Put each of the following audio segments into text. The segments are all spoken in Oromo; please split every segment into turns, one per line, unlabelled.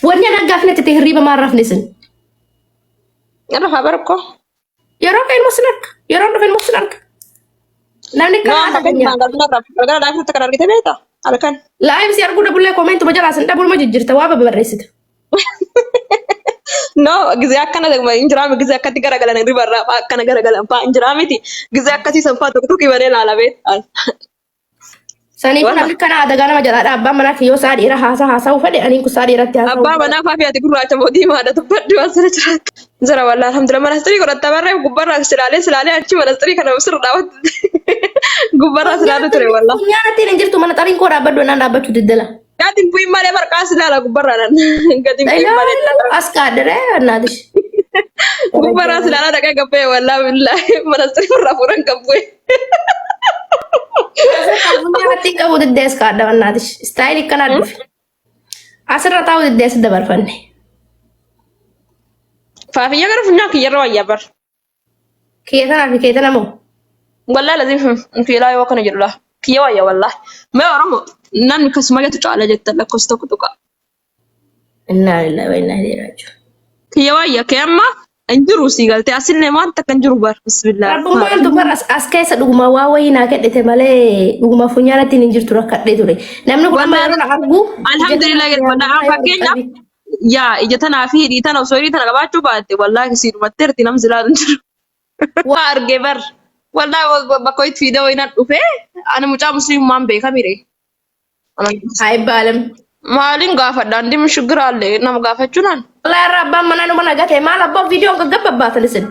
Wanni ana gaafni itti hirriiba maal rafne isin?
Irra haa barko.
Yeroo ka'e ilmoo sin arga. Yeroo dhufe ilmoo sin arga. Namni
No,
akka
amma
haadha
kan
keenya.
galgala irra galgala laafii kan argite beektaa? Halkan.
Live si arguu dhabullee commentuma jalaa sin dhabuluma jijjiirta waa babarreessita.
No, gizee akkana hin jiraami gizee akkatti garagalan ribarraa fa'aa akkana garagalan fa'aa hin jiraamiti. Gizee akkasii san fa'aa tokko tokko banee ilaala beektaa?
Saniif
Wala.
namni kana adagaa nama jalaa dha. Abbaan manaa kiyyoo isaa dhiira haasaa haasa'uu fedhe aniin kun isaa dhiiratti haasa'uu.
Abbaa manaa fa'aa fi ati gurraacha moo diimaadha dubbadhu waan sana jiraatu. Jira wallah alhamdulillah manastirii godhatta barree gubbarraa silaalee silaalee achi manastirii kana sirra dhaabatti gubbarraa silaalee ture wallah.
Funyaan ittiin hin jirtu mana xariin koo dhaabbadhu naan dhaabbachuu diddala.
Gadi hin bu'in malee barqaa silaala gubbarraa nan gadi hin bu'in malee.
As kaaddaree annaatish.
Gubbarraa silaalaa dhaqee gabbee wallah billahi manastirii irraa fuudhan gabbee.
Funyaan ittiin qabu diddee as kaadda annaatish. Istaayilii akkanaa dhufe. Asirra taa'u diddee as dabarfanne.
Faafiyya gara funyaan kiyyarra wayyaa bar.
Kiyya tanaa fi kee tana moo?
Wallahi lazim kiilaa yoo kana jedhu laa. Kiyya wayya wallahi. Mee Oromo namni kasuma jettu caala jettan lakkoofsa tokko tuqa.
Innaa lillahi wa innaa ilaihi raaji'uun.
Kiyya wayya kee amma hin jiru sii galtee asillee waan takka hin jiru bar. Bismillah.
Rabbummaan dubar as keessa dhuguma waa wayii naa kenite malee dhuguma funyaan ittiin hin jirtu rakkadhee ture. Namni kun amma
Wallahi
yeroo na argu
alhamdulillah jedhu wallahi fakkeenyaaf yaa ija tanaa fi hidhii tana osoo hidhii tana qabaachuu baatte wallaahi sii dhumatteerti nam silaa hin jiru. Waa arge bar. Wallaahi bakka itti fiidee wayinan dhufe ani mucaa musliimummaan beekamire.
Ayibbaalam.
Maaliin gaafadha andi mishigiraalle nama gaafachuunaan.
Wallahi irra abbaan manaa numa nagate maal abbaa viidiyoon gaggabbaatan isin.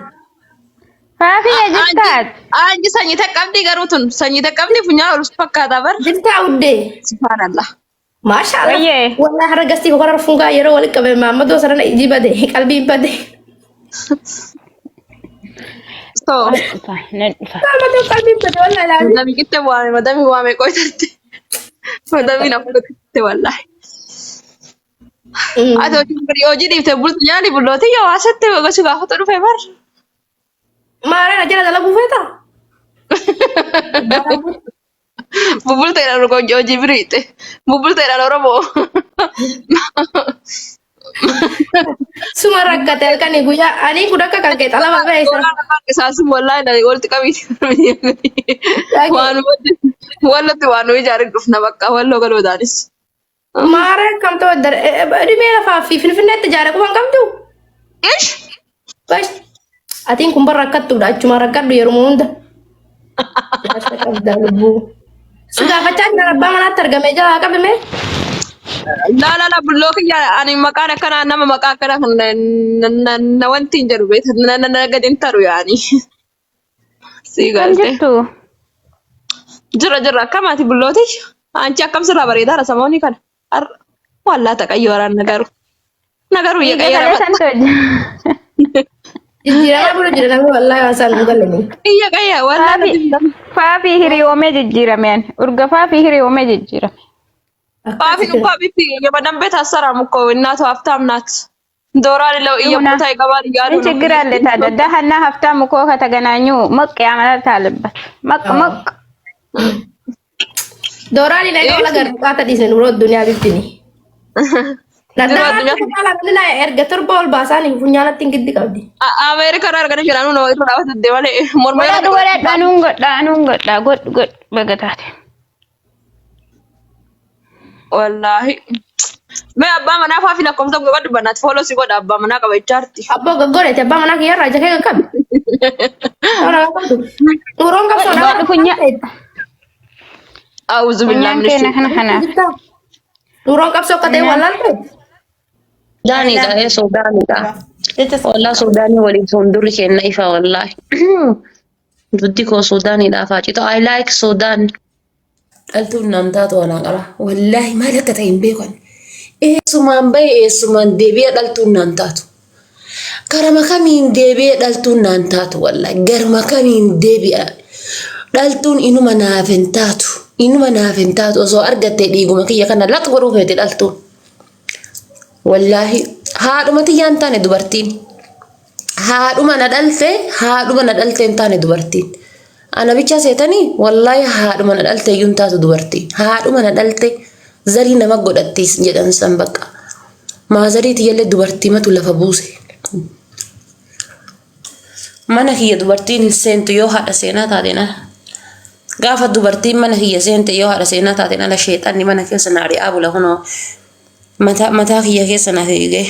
Faafiya jirtaat.
Anji sanyii taqqabdii garuu tun sanyii taqqabdii funyaan ol fakkaata bar.
Jirtaa uddee.
Subhaanallah.
Maasha Allah.
Wayyee.
Wallahi har'a gastii koo karaa fungaa yeroo walitti qabe maammadoo sarana iji bade qalbii bade.
So
Dhufa, nan dhufa.
Maammadoo qalbii bade wallahi laazim.
madami kitte waame madami waame qoytarte. Madami na fudhatte wallahi. Ati hojii hojii dhiifte bultu nyaani bullooti yoo asitti gosi gaafatu dhufe bar.
Maaree na jala dalaguu feetaa?
Bubulteedhaan hojii hojii biriitte. Bubulteedhaan Oromoo.
Suma rakkate halkanii guyyaa ani kun akka kan kee xalaba ba'e isa.
Isaas wallahi na walitti qabiiti. Waan wallatti waan nu ijaarin dhufna bakka walloo galuudhaanis.
Maaree akkam ta'u dhimee lafaa fi finfinneetti ijaare quban qabdu.
Ish!
Bash. Atiin kun bara rakkattuudha achuma rakkadhu yeruma hunda. Jaarsa qabda lubbuu. Si gaafachaa jira abbaa manaatti argame jalaa qabime.
Laa laa laa bulloo kiyya ani maqaan akkanaa nama maqaa akkanaa kan na wanti hin jedhu beekta na na na gadi hin taru yaani. Sii
Kan
galte.
jirtu.
Jira jira akkam ati bullooti? Anchi akkam sirraa bareedaadha samoonni kana. Har'a wallaa taqayyoo araan nagaru. Nagaru
Ija
iyya qayyara
kaleessan toja.
Jijjiiramaa bulu jira namni wallaahi waan isaan hin galani.
Iyya qayya wallaa
Faafi
natti hin
faafii hiriyoomee jijjiirameen. Urga faafii hiriyoomee jijjiirame.
Faafin እንኳ ቢቲ የመደም ቤት አሰራም እኮ እናቱ ሀብታም ናት። ዶራል ለው
ይሁና
እየቦታ ይገባል እያሉ
ምን
ነው።
ችግር አለ ታዲያ? ደሃና ሀብታም እኮ ከተገናኙ ሞቅ ያመላት አለበት። ሞቅ ሞቅ
Dooraan illee wala gargaarta dhiisne nuroo addunyaa bittini.
Yeroo addunyaa
Naddaa erga torba ol baasaan funyaanatti hin giddi qabdi.
አሜሪካ አርገን ይችላል ነው ይራውት ደማለ ሞርማ
godhadhu godhadhu anuun godha anuun godha godhu godhu bagataate.
ወላሂ mee abbaa manaa faafi lakkoofsa godhadhu bannaati follow si godha abbaa manaa qaba jechaarti.
Abboo gaggoreeti abbaa manaa kiyya irraa ija kee qaqqabi. Nuroon qabsoo nama
Godhu funya
አውዙ ቢላ
funyaan
ምን
keenya kana kanaaf.
Nuroon qabsoo akka ta'e wallaalte.
Suudaanidha ee Suudaanidha. Wallah Suudaanii waliin fuuldurri keenya ifa wallahi. Duddi koo Suudaanidha faacito. I like Suudaan.
Dhaltuun naan taatu anaa qaba. Wallaahi maal akka ta'e hin beekan. Eessumaan bahe eessumaan deebi'ee dhaltuun naan taatu. Karama kamiin deebi'ee dhaltuun naan taatu wallaahi. Garma kamiin deebi'a. Dhaltuun inuma naaf hin taatu. Inuma naaf hin taatu osoo argattee dhiiguma kiyya kana lax godhuu feete dhaltuun. Wallaahi haadhuma tiyyaan taane dubartiin. Haadhuma na dhalte haadhuma na dhalte hin taane dubartiin. Ana bichaa seetanii wallaahi haadhuma na dhalte iyyuu hin taatu dubartiin. Haadhuma na dhalte zarii nama godhatti jedhan san bakka. Maazarii tiyyallee dubartiimatu lafa buuse. Mana kiyya dubartiin hin seentu yoo haadha seenaa taateen ala. Gaafa dubartiin mana kiyya seente yoo haadha seenaa taateen ala sheexanni mana keessa na ari'aa bula kunoo mataa mataa kiyya keessa na fiigee.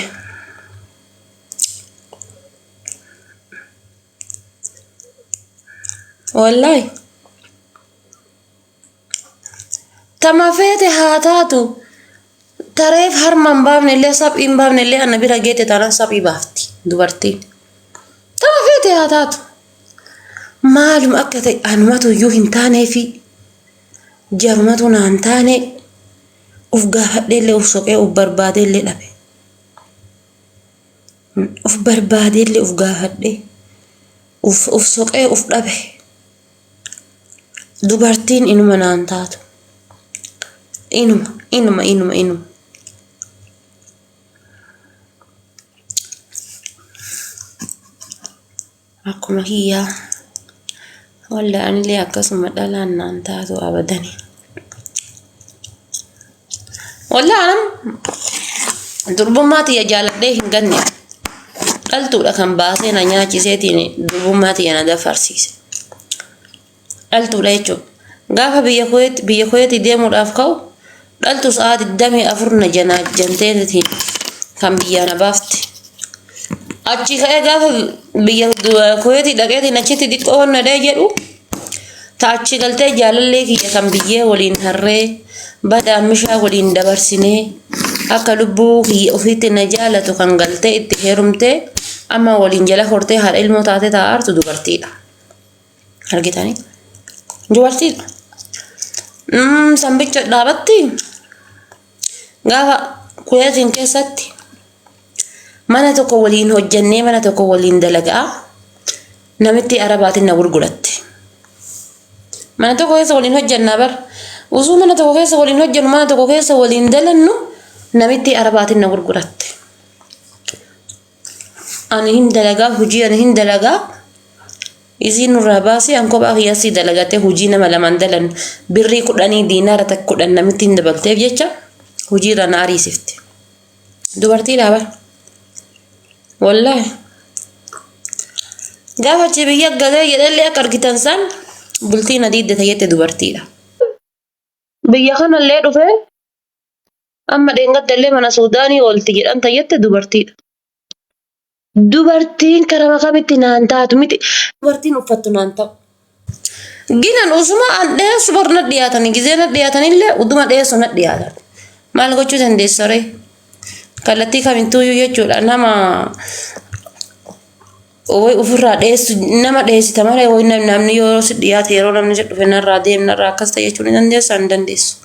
Wallaahi. Tama feete haa taatu. Tareef harma hin baafne illee saphii hin baafne illee ana bira geete taanaan saphii baafti dubartiin. Tama feete haa taatu. Maaluma akka ta'e anumatu iyyuu hin taaneefi jarumatu naan taane uf gaafadhee illee uf soqee uf barbaadee illee dhabe. Uf barbaadee illee uf gaafadhee uf uf soqee uf dhabe. Dubartiin inuma naan taatu. Inuma, inuma, inuma, inuma. Akkuma kiyyaa. Walla anillee akkasuma dhalaan naan taatu abadani. Walla anam durbummaa tiyya jaaladhee hin ganne. Dhaltuudha kan baasee na nyaachiseetiin durbummaa tiyya na dafarsiise. Dhaltuudha jechuudha. Gaafa biyya Kuweet biyya Kuweetii deemuudhaaf ka'u dhaltu sa'aa 24 na janaajjanteetiin kan biyyaa na baafte. Achi ka'ee gaafa biyya Kuweetii dhaqeetiin achitti xiqqoo wanna dhee jedhu ta achi galtee jaalallee kiyya kan biyyee waliin harree badaa mishaa waliin dabarsinee akka lubbuu kiyya ofiitti na jaalatu kan galtee itti heerumtee amma waliin jala hortee haadha ilmoo taatee taa'aartu dubartiidha. Argitanii? Dubartiidha. Sambicha dhaabatti gaafa kuweetiin keessatti mana tokko waliin hojjannee mana tokko waliin dalagaa namitti arabaatiin na gurguratte. Mana tokko keessa waliin hojjannaa bar. Usuu mana tokko keessa waliin hojjannu mana tokko keessa waliin dalannu namitti arabaatiin na gurguratte. Ani hin dalagaa hojii ani hin dalagaa isiin nurraa baasee an kophaa kiyya asii dalagatee hojii nama lamaan dalannu birrii kudhanii diinaara takka kudhan namitti hin dabalteef jecha hojii irraa na ariisifte. Dubartii dhaaba. Wallaahi. Gaafa achi biyya galee jedhellee akka argitan san bultii na diidde tayyette dubartiidha. Biyya kanallee dhufee Amma dheengadda illee mana Suudaanii oolti jedhan tayyette dubartiidha. Dubartiin karama kamitti naan taatu miti. Dubartiin uffattu naan ta'u. Ginan usuma an dheessu bar na dhiyaatani gizee na dhiyaatanillee uduma dheessu na dhiyaatan. Maal gochuu dandeessa ree? Kallattii kamittuuyyuu jechuudha nama way ofirraa dheessu nama dheessita malee way namni yeroo si dhiyaate yeroo namni si dhufe narraa deem narraa akkas ta'e jechuu ni dandeessaa hin dandeessu.